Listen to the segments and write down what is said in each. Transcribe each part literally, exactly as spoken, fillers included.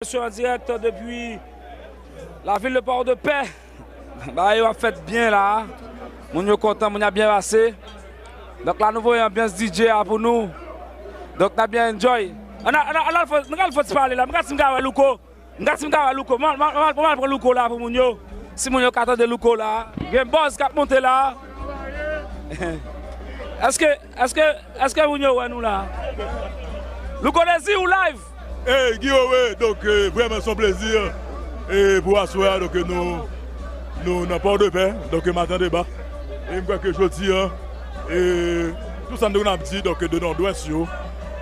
Sur en direct depuis la ville de Port-de-Paix. Bagay yo ap fèt byen la. Moun yo kontan, moun yo ap byen pase. Donk la nou voye anbyans D J a pou nou. Donk n ap byen enjoy. Ann al, ann al, ann al fè, ann al fè ti pale la. M gade si m ka wè Louko. M gade si m ka wè Louko. M al, m al, m al, m al pran Louko la pou moun yo. Si moun yo ka tande Louko la. Gen buzz k ap monte la. Èske, èske, èske moun yo wè nou la? Louko Désir ou live? Hey, Guy Wewe, donk, eh, vrèman se yon plezi, eh, pou aswè a, donk, eh, nou, nou nan Pòdepè, donk, eh, Maten Deba. E m kwè ke jodi a, eh, tout sa n te konn ap di, donk, de Nòdwès yo,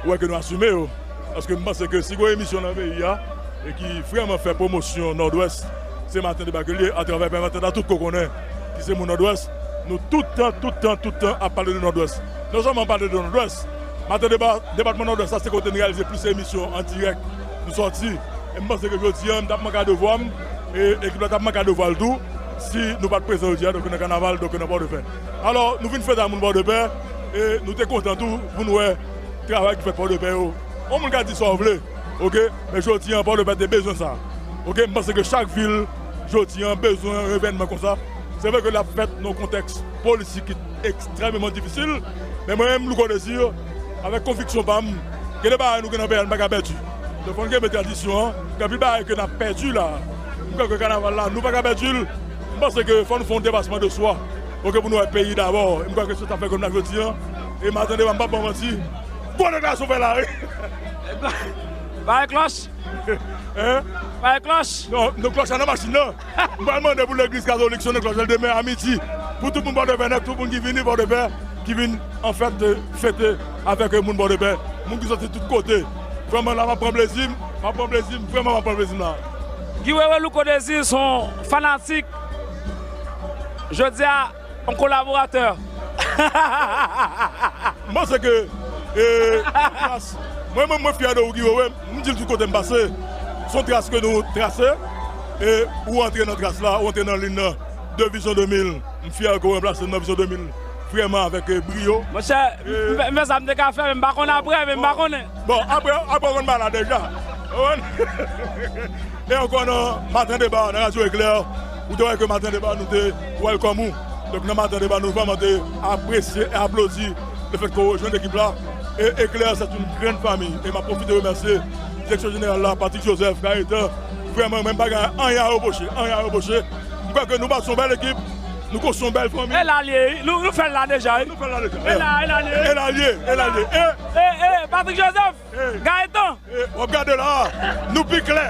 ou wè ke nou asime yo. Paske m panse ke si gon emisyon nan peyi a, e ki vrèman fè pwomosyon Nòdwès, se Maten Deba ke l ye, atravè pèmèt a tout ko konnen ki se moun Nòdwès. Nou tout tan, tout tan, tout tan ap pale de Nòdwès. Non sèlman pale de Nòdwès, Maten Deba, depatman Nòdwès la, se kote n reyalize plis emisyon an dirèk. Nou sòti, e m panse ke jodi a, m t ap manke a devwa m, e ekip la t ap manke a devwa l tou, si nou pa t prezan jodi a, donk nan kanaval, donk nan Pòdepè. Alò, nou vin fete a moun Pòdepè, e nou te kontan tou pou n wè travay ki fèt Pòdepè yo. Yon moun ka di sa w vle, oke? Men jodi a, Pòdepè te bezwen sa. Oke? M panse ke chak vil, jodi a, bezwen yon evènman konsa. Se vre ke l ap fèt nan yon kontèks politik ki ekstrèmeman difisil, men mwen menm, Louko Désir, avèk konviksyon pa m, gen de bagay nou gen nan peyi a, nou pa ka pèdi. Donk, fò n kenbe tradisyon an, gen anpil bagay ke n ap pèdi la. M kwè ke kanaval la, nou pa ka pèdi l. M panse ke fò nou fè yon depasman de swa. Oke, pou nou wè peyi dabò. E m kwè ke se sa k fè ke m la jodi a. E Maten Deba, m p ap ba w manti. Gwo deklarasyon fè la, wi. Bay klòch. Hein? Bay klòch. Non, nou klòch la nan machin nan. M pral mande pou legliz katolik sonnen klòch la demen a midi. Pou tout moun Pòdepè, nèt, tout moun ki vini Pòdepè, ki vin, anfèt, eh, fete avèk, eh, moun Pòdepè, moun ki sòti tout kote. Vrèman, la, m ap pran plezi m, m ap pran plezi m, vrèman, m ap pran plezi m la. Guy Wewe, Louko Désir se yon fanatik. Jodi a, yon kolaboratè. M panse ke, eh, tras, mwen, mwen, mwen fyè de ou, Guy Wewe, m di l tout kote m pase. Se yon tras ke nou trase, e ou antre nan tras la, ou antre nan liy nan de Vizyon de mil. M fyè ke ou ranplase m nan Vizyon de mil, vrèman, avèk, eh, briyo. Monchè, m fè, m fè sa m te ka fè, men m pa konn apre, men m pa konnen. Bon, apre, apre ou konn bagay la deja. Ou konprann? E ankò nan Maten Deba, nan Radyo Eklè, ou te wè ke Maten Deba, nou te welcome ou. Donk, nan Maten Deba, nou vrèman te apresye e aplodi lefètke ou rejwenn ekip la. E Eklè, c'est une grande famille. E m ap pwofite remèsye direksyon jeneral la, Patrick Joseph, Gaëtan. Vrèman, mwen, m pa gen anyen a repwoche, anyen a repwoche. M kwè ke nou bati yon bèl ekip, nou konstwi yon bèl fanmi. E la l ye, wi. Nou, nou fè l la deja, wi. Nou fè l la deja. E la, e la l ye, wi. E la l ye, e la l ye. E, e, e, Patrick Joseph, e, Gaëtan. E, w ap gade la, nou pi klè.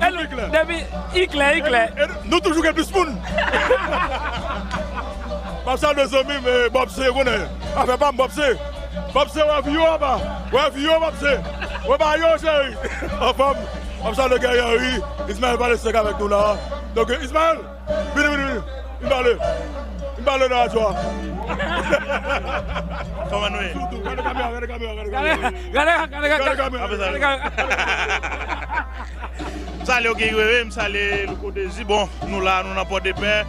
E nou, nou pi klè. Depi, i klè, i klè. E nou, e nou, nou toujou gen plis moun. M ap salye zanmi m, e, Bob C, ou konnen. Afè pa m, Bob C. Bob C, wè vyo apa. Wè vyo, Bob C. Wè ba yo, cheri. Anfòm. M ap salye Guerrier Henry. Ismaël Palestec avèk nou la. Donk, Ismaël, vini, vini, vini. Vin pale. Vin pale nan radyo a. Kòman nou ye? Gade kamera, gade kamera, gade kamera. Gade, gade, gade, gade kamera. Gade kamera. M salye w, Guy Wewe, m salye Louko Désir. Bon, nou la, nou nan Pòdepè.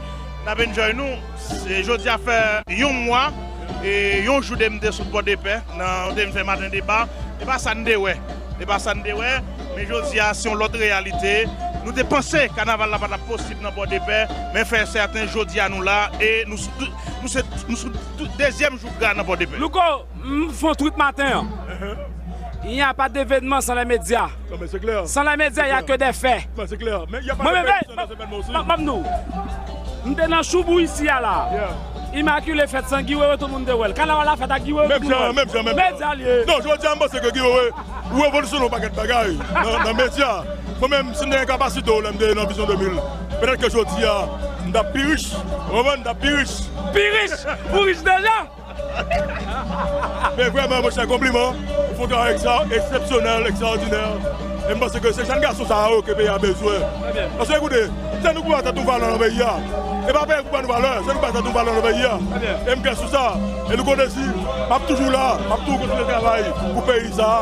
N ap enjoy nou. Se jodi a fè yon mwa, e yon jou de m te sot Pòdepè, nan, te vin fè Maten Deba. E pa sa n te wè. E pa sa n te wè, men jodi a se yon lòt reyalite. Nou te panse kanaval la pa t ap posib nan Pòdepè, men fè sèten jodi a nou la, e nou sou, nou se, nou sou dezyèm jou gra nan Pòdepè. Louko, m fè yon tweet maten an. Il n'y a pas d'événement sans les médias. Non, men se klè. Sans les médias, il y a que des faits. Men se klè. Men y a pa de pèmisyon nan evènman osi. Mwen, m ap di w, m te nan Choubou isi a la. Yeah. Imakile fèt san Guy Wewe, tout moun te wè l. Kanaval la fèt ak Guy Wewe, tout moun wè l. Menm jan, menm jan, menm jan. Medya l ye. Non, jodi a, m panse ke Guy Wewe, ou revolisyone yon pakèt bagay nan, nan medya. Mwen menm, si m te gen kapasite w lè m te nan Vizyon de mil, petèt ke jodi a, m t ap pi rich. Ou konprann? M t ap pi rich. Pi rich? Ou rich deja? Men vrèman, monchè, konpliman. Ou fè yon travay ekstra-, eksepsyonèl, ekstraòdinè. E m panse ke se jèn gason sa yo ke peyi a bezwen. Paske, ekoute, se nou ki ba tèt nou valè nan peyi a. E pa peyi ki ba nou valè, se nou ki ba tèt nou valè nan peyi a. E m klè sou sa. E nou konnen si m ap toujou la, m ap toujou kontinye travay pou peyi sa a,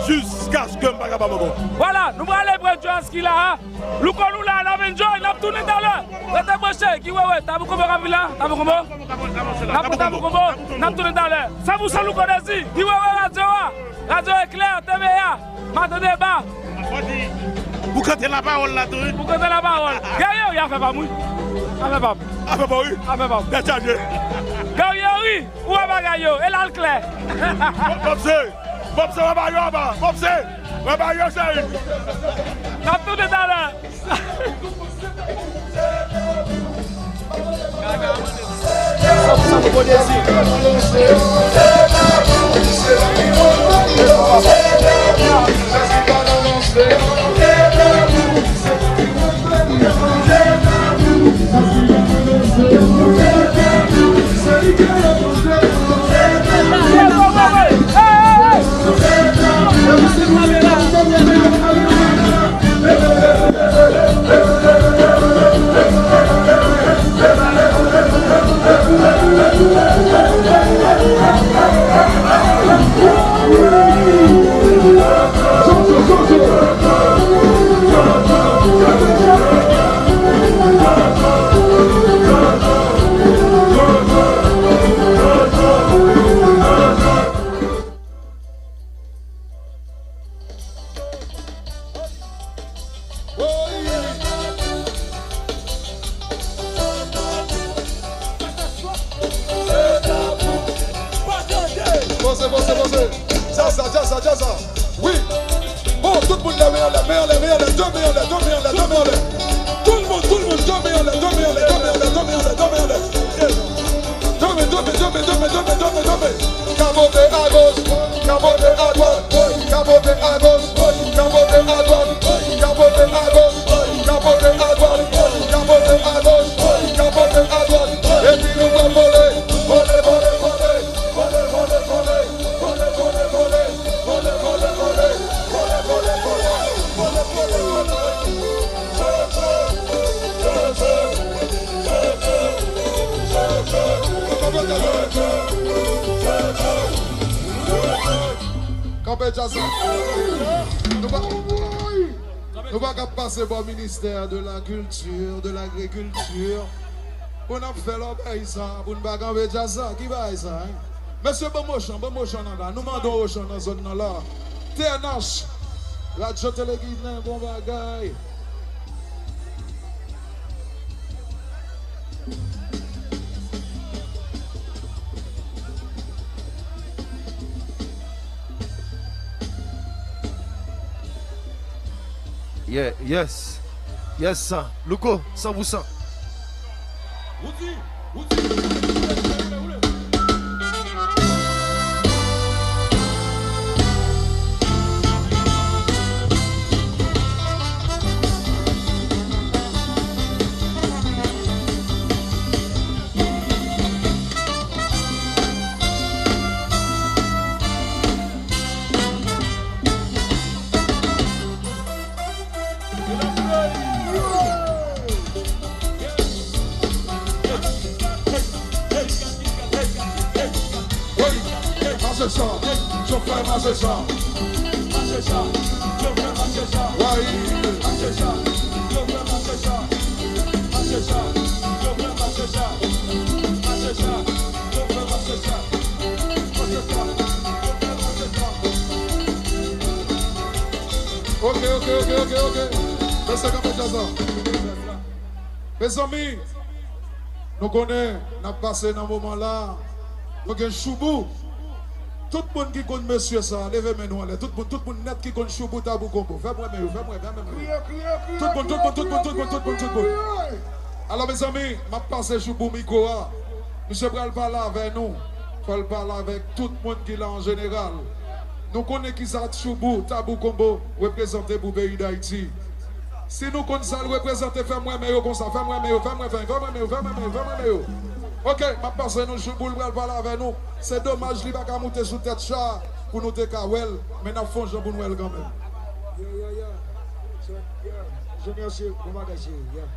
jiskaske m pa kapab ankò. Vwala, nou prale pran Jones ki la a. Louko, nou la, n ap enjoy, n ap tounen talè. Rete branche, Guy Wewe, Tabou Konbo k ap vin la, Tabou Konbo. N ap pran Tabou Konbo, n ap tounen talè. San pou san Louko Désir, Guy Wewe, radyo a, radyo Eklè, T V A, Maten Deba. Ou kante lapawòl la tou, wi. Ou kante lapawòl. Gary Henry, afè pa m, wi. Afè pa m. Afè pa w, wi. Afè pa m. Tèt chaje. Gary Henry, ou wè bagay yo, e la l klè. Popsy, Popsy, wè bagay yo anba. Popsy, wè bagay yo, cheri. N ap tounen talè. Poze, poze, poze. Djaz la, djaz la, djaz la. Wi. Bon, tout moun leve men anlè, men anlè, men anlè, de men anlè, de men anlè, de men anlè. Tout moun, tout moun, de men anlè, de men anlè, de men anlè, de men anlè, de men anlè. Donbe, donbe, donbe, donbe, donbe, donbe, donbe. Kapote agoch, kapote adwat, kapote agoch, kapote adwat, kapote agoch, kapote adwat, kapote adwat. Epi nou pral vole, vole, vole, vole. Kanpe djaz la. Nou pa, nou pa ka pase bò ministè de la kilti, de lagrikilti. Pou n ap fè lòbèy sa, pou n pa kanpe djaz sa, ki bagay sa, en? Mesye, ban m Ochan, ban m Ochan nan la. Nou mande yon Ochan nan zòn nan la. T N H, Radyo Tele Ginen, bon bagay. Yeah, yes. Yes, sa. Louko, san pou san. Woody, Woody, woule, woule, woule, woule. Mache sa, chofè, mache sa. Mache sa, chofè, mache sa. Wi. Mache sa, chofè, mache sa. Mache sa, chofè, mache sa. Mache sa, chofè, mache sa. Mache sa, chofè, mache sa. Ok, ok, ok, ok, ok. Mesye, kanpe djaz la. Mezanmi, nou konnen n ap pase nan moman la. Nou gen Choubou. Tout moun ki konn mesye sa, leve men nou anlè. Tout moun, tout moun nèt ki konn Choubou Tabou Konbo. Fè m wè men yo, fè m wè, fè m wè men yo. Tout moun, tout moun, tout moun, tout moun, tout moun, tout moun. Alò, mezanmi, m ap pase Choubou mikwo a. Misye pral pale avè nou. Fò l pale avèk tout moun ki la an jeneral. Nou konnen kisa Choubou Tabou Konbo reprezante pou peyi Dayiti. Si nou konn sa l reprezante, fè m wè men yo konsa, fè m wè men yo, fè m wè, fè m wè men yo, fè m wè men yo, fè m wè men yo. Ok, m ap pase nou Choubou, l pral pale avè nou. Se domaj li pa ka moute sou tèt cha a pou nou te ka wè l, men n ap fè yon jan pou n wè l kanmenm. Yeah, yeah, yeah. So, yeah. Je remercie, bon bagay, cheri, yeah.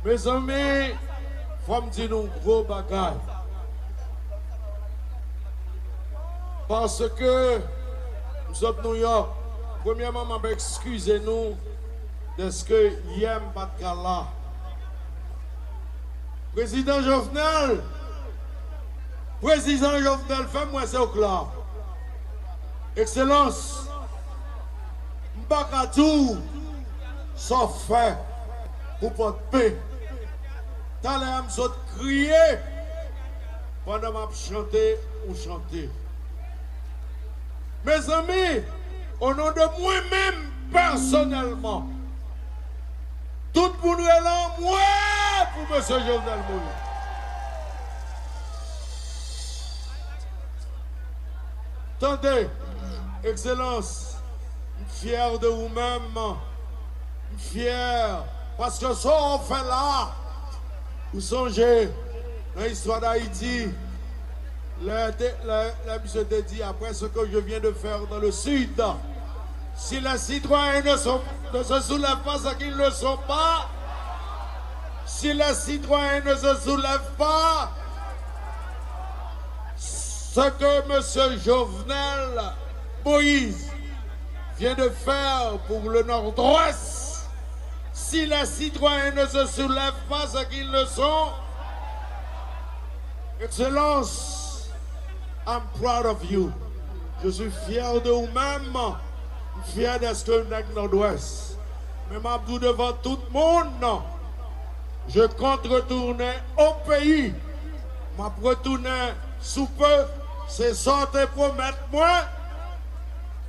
Mezanmi, fò m di nou gwo bagay. Paske m sot Nouyòk. Premyèman, m ap eskize nou dèske yè m pa t ka la. Prezidan Jovenel, Prezidan Jovenel, fè m wè se w k la. Ekselans, m pa ka di w Sa w fè pou pòt pen. Talè a m sot kriye pandan m ap chante yon chante. Mezanmi, o non de mwen menm pèsonèlman, tout moun rele anmwe pou mesye Jovenel Moïse. Tande, Ekselans, m fyè de ou menm. M fyè paske sa w fè la, ou sonje nan istwa Dayiti, lè te, lè, lè misye te di, après ce que je viens de faire dans le sud, si les citoyens ne sont, ne se soulèvent pas, c'est qu'ils ne sont pas, si les citoyens ne se soulèvent pas, ce que monsieur Jovenel Moïse vient de faire pour le Nord-Ouest, si les citoyens ne se soulèvent pas, c'est qu'ils ne sont. Excellence, I'm proud of you. Je suis fier de ou menm. M fyè dèske nèg Nòdwès. Men m ap di w devan tout moun, je compte retourner au pays. M ap retounen sou pe. Se sa w te pwomèt mwen.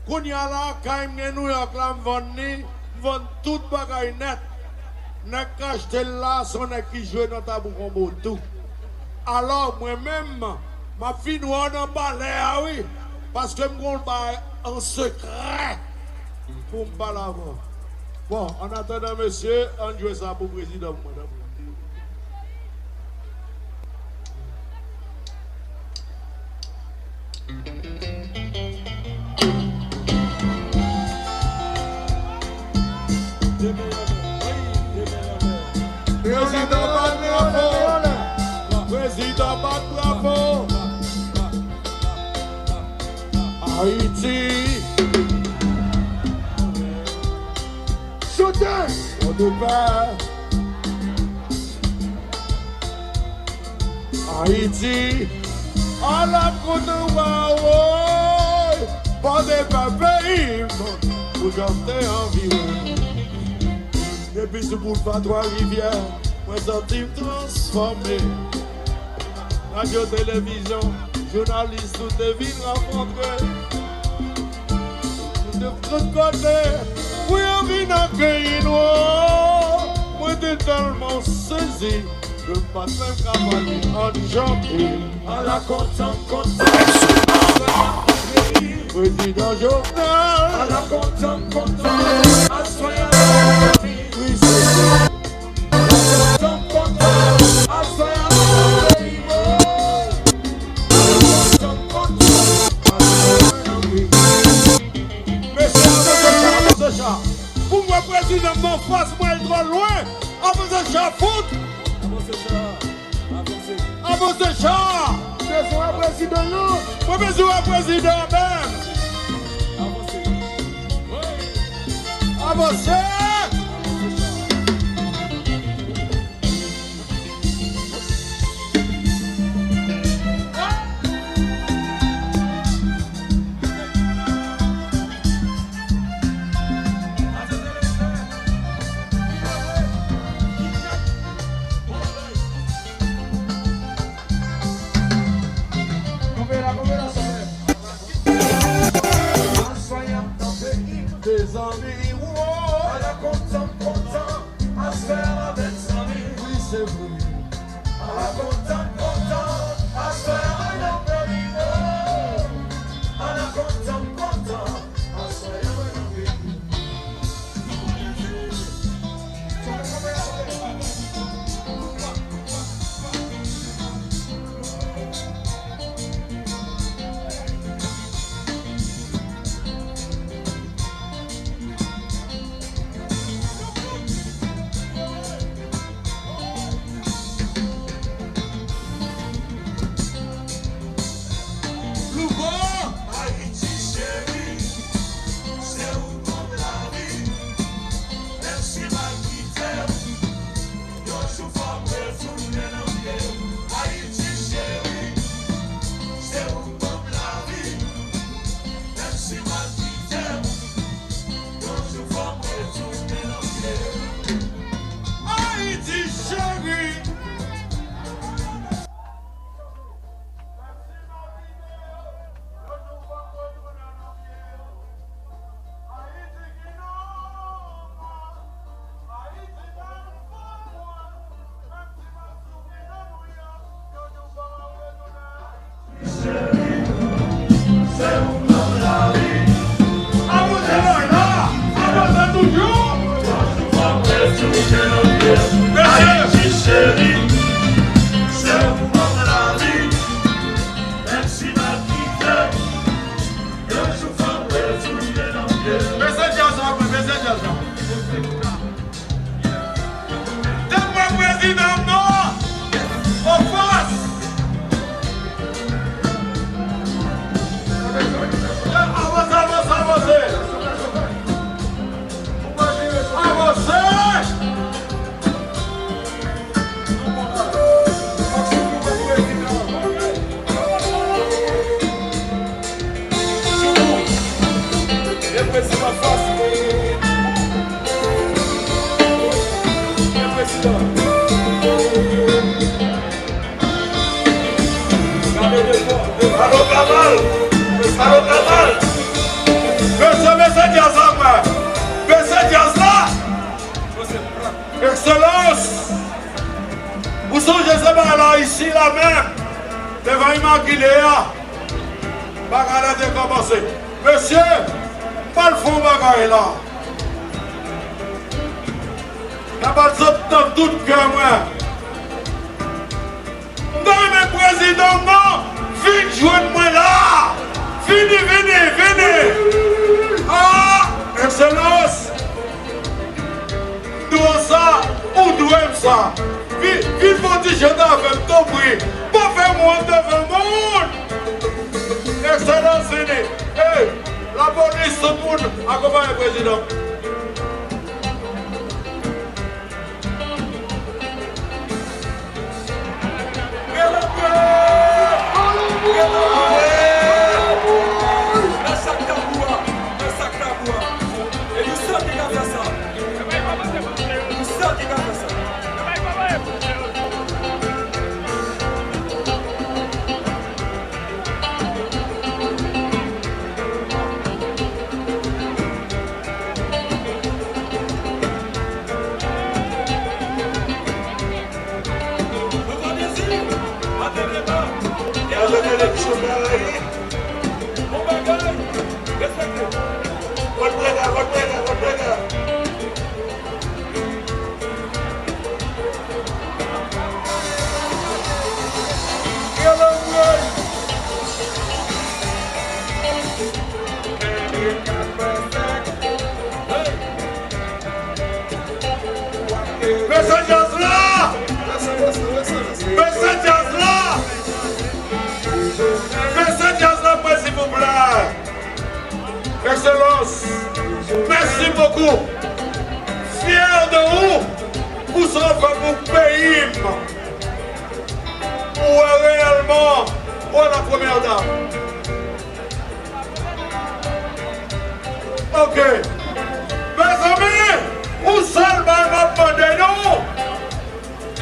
Kounye a la, kay m gen Nouyòk la, m vann li, m vann tout bagay nèt. Nèg k achte l la, se yon nèg ki jwe nan Tabou Konbo tou. Alò, mwen menm, m ap vin wè w nan palè a, wi, paske m gon bagay an sekrè pou m pale avè w. Bon, annatandan, mesye, ann jwe sa pou prezidan mwen, tanpri. Prezidan bat bravo. Prezidan bat bravo. Ayiti. Chante. Fò de pè. Ayiti, ala kontan w a woy, pòte pa peyi m, pou chante anvi w. Depi sou boulva Twa Rivyè, mwen santi m transfòme. Radyo, televizyon, jounalis, tout te vin rankontre. Nou te tout kote pou yo vin akeyi nou. Mwen te tèlman sezi, yo pa t menm ka pale an chante. Ala kontan, kontan. Prezidan Jovenel. Ala kontan, kontan. Aswè a. Wi, se sa. Mesye, avanse cha, avanse cha. Pou m wè prezidan m anfas mwen, l twò lwen. Avanse cha, fout. Avanse cha, avanse. Avanse cha. Bezwen wè prezidan, non? Mwen bezwen wè prezidan menm. Avanse. Wi. Avanse. Mezanmi, wo! Mesye! Ayiti cheri, se ou m ap lavi. Menm si m ap kite, yon jou fò m retounen nan pye. Mesye djaz la, mwen, mesye djaz la. Tann mwen prezidan m non! Anfas! Avanse, avanse, avanse! Avanse! Choubou, byen presi anfas. Byen presi la. Gade devò, devò. Alo, Kamal! Alo, Kamal! Mesye, mesye djaz la, mwen! Mesye djaz la! Ekselans! Ou sonje se bagay la isi la menm, devan Imakile a, bagay la te kòmanse. Mesye, m pral fè yon bagay la. M ap bat zòt nan tout kè mwen. M ta renmen prezidan m nan vin jwenn mwen la. Vini, vini, vini. Ah, Ekselans. M dwe w sa, ou dwe m sa. Vin, vin fè yon ti jant avè m, tanpri. Pa fè m wont devan moun. Ekselans vini. Ey, lapolis, tout moun, akonpaye prezidan. Mwen sa k tabou a, mwen sa k tabou a. E nou sèl ki ka fè sa. Nou sèl ki ka fè sa. Mesye djaz la! Mesye djaz la! Mesye djaz la, mwen, silvouplè! Excellence, merci beaucoup. Fier de ou, pou sa w fè pou peyi m. Ou wè reyèlman, ou wè la première dame. Ok. Mezanmi, yon sèl bagay m ap mande nou.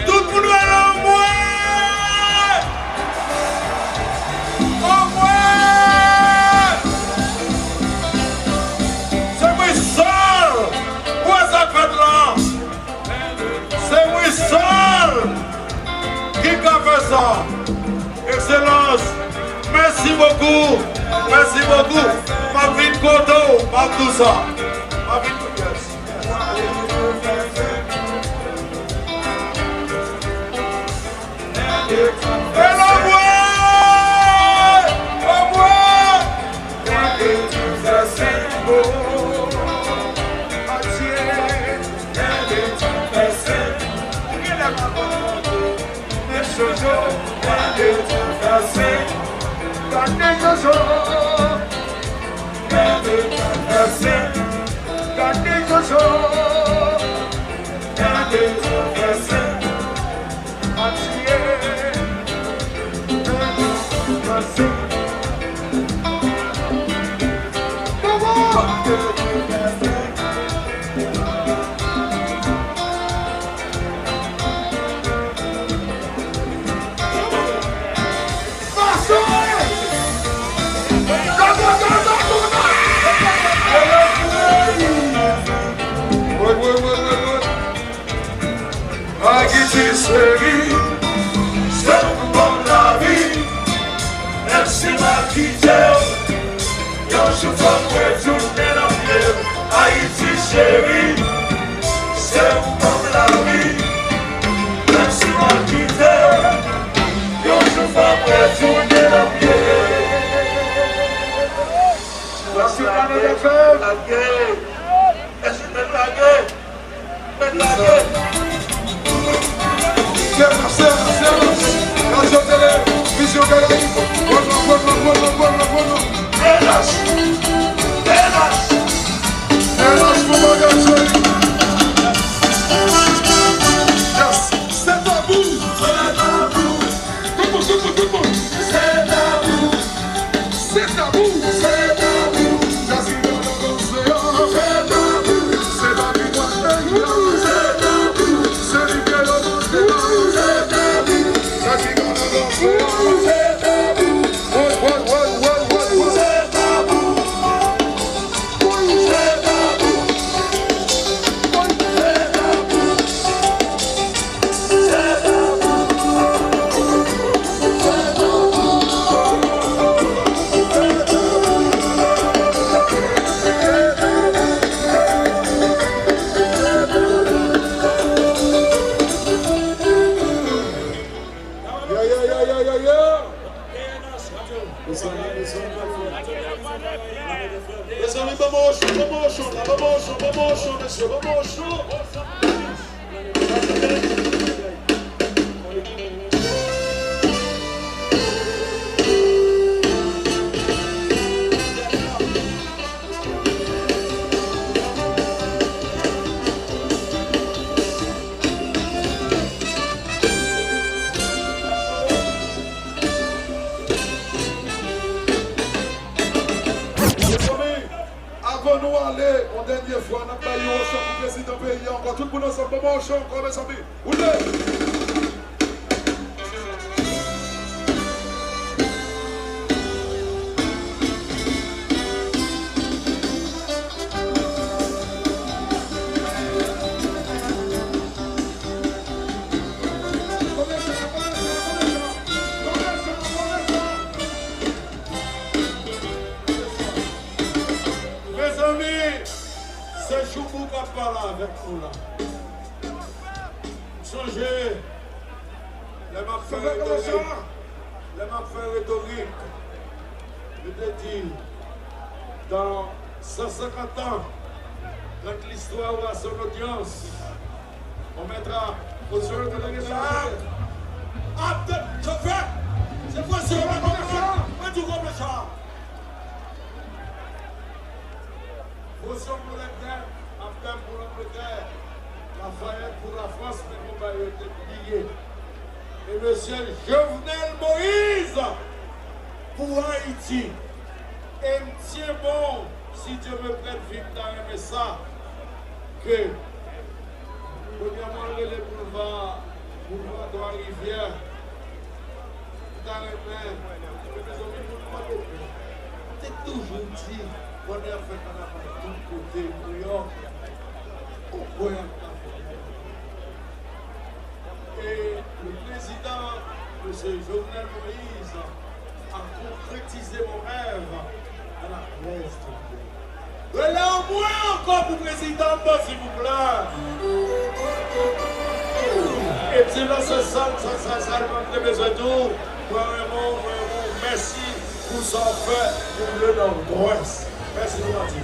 Tout moun rele anmwe! Anmwe! Se mwen sèl! Ou wè sa k fèt la? Se mwen sèl ki ka fè sa! Excellence, merci beaucoup, merci beaucoup. M ap vin kote w, m ap di w sa. M ap vin kote w. E la mwen! Anmwe! Jojo, gade Jojo, gade Jojo. Gade Jojo, gade Jojo. Gade Jojo, gade Jojo. Sè, sè, sè, sè. Radyo Tele Vizyon Karayib. Pwòm nan, pwòm nan, pwòm nan, pwòm nan, pwòm nan. T N H! T N H! T N H pou bagay, cheri. Yes. Se tabou. Se tabou. Tout moun, tout moun, tout moun. Se tabou. Se tabou. Se tabou. Jazz ki gade konseyan. Se tabou. Se patrimwàn peyi a. Se tabou. Se li ke yo mande a. Se tabou. Jazz ki gade konseyan. Se tabou. Woy, woy, woy, woy, woy, woy. Se tabou. Yeah, yeah, yeah, yeah, yeah, yeah. Mezanmi, mezanmi, mezanmi, ban mwen yon cho, ban mwen yon cho, ban mwen yon cho, ban mwen yon cho, mesye, ban mwen yon cho. Mezanmi, avan nou ale, yon dènye fwa, n ap bay yon cho pou prezidan peyi a ankò. Tout moun ansanm, ban mwen yon cho ankò, mezanmi. Woule! Mezanmi, se Joubou k ap pale avèk nou la. M sonje lè m ap fè retorik, lè m ap fè retorik, yo te di, dans cent cinquante ans, quand l'histoire aura son audience, on mettra. Pozisyon yo te lage sa. Ap de chofè. Se pozisyon yo pa konprann. Mwen di w konprann sa. Pozisyon pou Lèdè, Abdel pou Langletè, Lafayette pou Lafrans, men konba yo te bliye. E mesye Jovenel Moïse pou Ayiti. E m tyen bon, si Dye me prèt vi, m ta renmen sa ke premyèman l rele boulva, boulva Twa Rivyè. M ta renmen, mezanmi, moun pa konprann. M te toujou di, bònè ap fè kanaval tout kote, Nouyòk, ou kwè ap ka fè. E le président, mesye Jovenel Moïse, a concrétisé mon rêve à la presse de Rele anmwe ankò pou prezidan m, silvouplè. Epi nan se sèl, sa, sa, sèlman m te bezwen di w, mwen renmen w, mwen renmen w, mèsi pou sa w fè pou le Nòdwès. Mèsi pou pati.